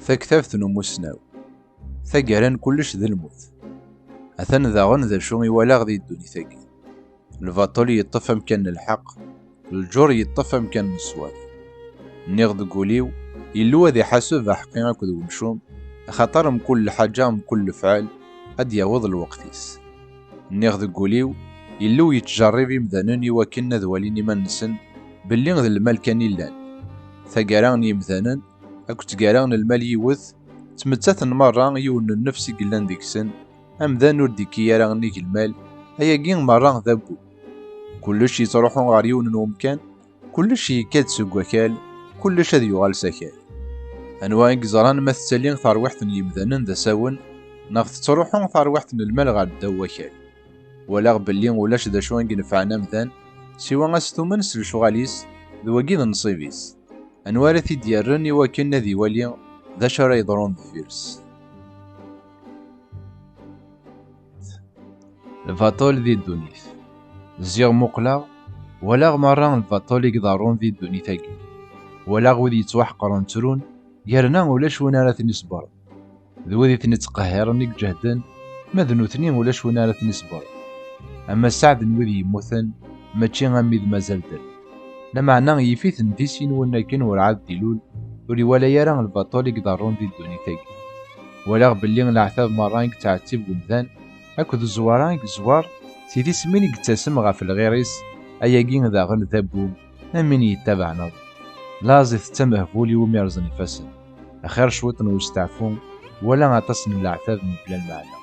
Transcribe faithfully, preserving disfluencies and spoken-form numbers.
Taktabt n umusnaw. Taggara n kullec d lmut. Atan daɣen d acu i walaɣ di ddunit-agi. Lbaṭel yeṭṭef amkan n lḥeqq, lǧur yeṭṭef amkan n ṣṣwab. Nniɣ deg wul-iw, Illu ad iḥaseb aḥeqqi akked wemcum, axaṭer mkul lḥaǧa, mkul lefɛal, ad d-yaweḍ lweqt-is. Nniɣ deg wul-iw, Illu yettjerrib imdanen i wakken ad walin iman-nsen belli d lmal kan i llan. Taggara n yimdanen akked tgara n lmal yiwet, ttmettaten merra yiwen n nnefs i yellan deg-sen, amdan ur d-ikki ara nnig lmal, ayagi merra d abbu. Kullec yettruḥu ɣer yiwen n wemkan, kullec yekka-d seg wakal, kullec ad yuɣal s akal. Anwa i yeẓran ma tettali terwiḥt n yimdanen d asawen, neɣ tettruḥu terwiḥt n lmal ɣer ddaw wakal? Walaɣ belli ulac d acu i inefɛen amdan, siwa ad s-tumen s lecɣal-is, d wagi d nnṣib-is. Anwa ara t-id-yerren i wakken ad iwali d acu ara yeḍrun deffir-s? Lbaṭel di ddunit. Ziɣ muqleɣ, walaɣ merra lbaṭel i iḍerrun di ddunit-agi. Walaɣ wid yettwaḥeqren ttrun, yerna ulac win ara ten-iṣebbren. D wid i ten-ittqehhiren i iǧehden, ma d nutni ulac win ara ten-iṣebbren. Ama sseɛd n wid yemmuten, mačči am wid mazal ddren. Lameɛna yif-iten di sin win akken werɛad d-ilul, ur iwala ara lbaṭel i iḍerrun di ddunit-agi. Walaɣ belli leɛtab merra i yettɛettib wemdan, akked zzwara i yeẓwar, si tismin i yettasem ɣef lɣir-is, ayagi daɣen d abbu, am win yettabaɛen aḍu. Laẓ itett amehbul iwumi rẓen ifassen. Axir cwiṭ n westeɛfu, wala aṭas n leɛtab mebla lmeɛna.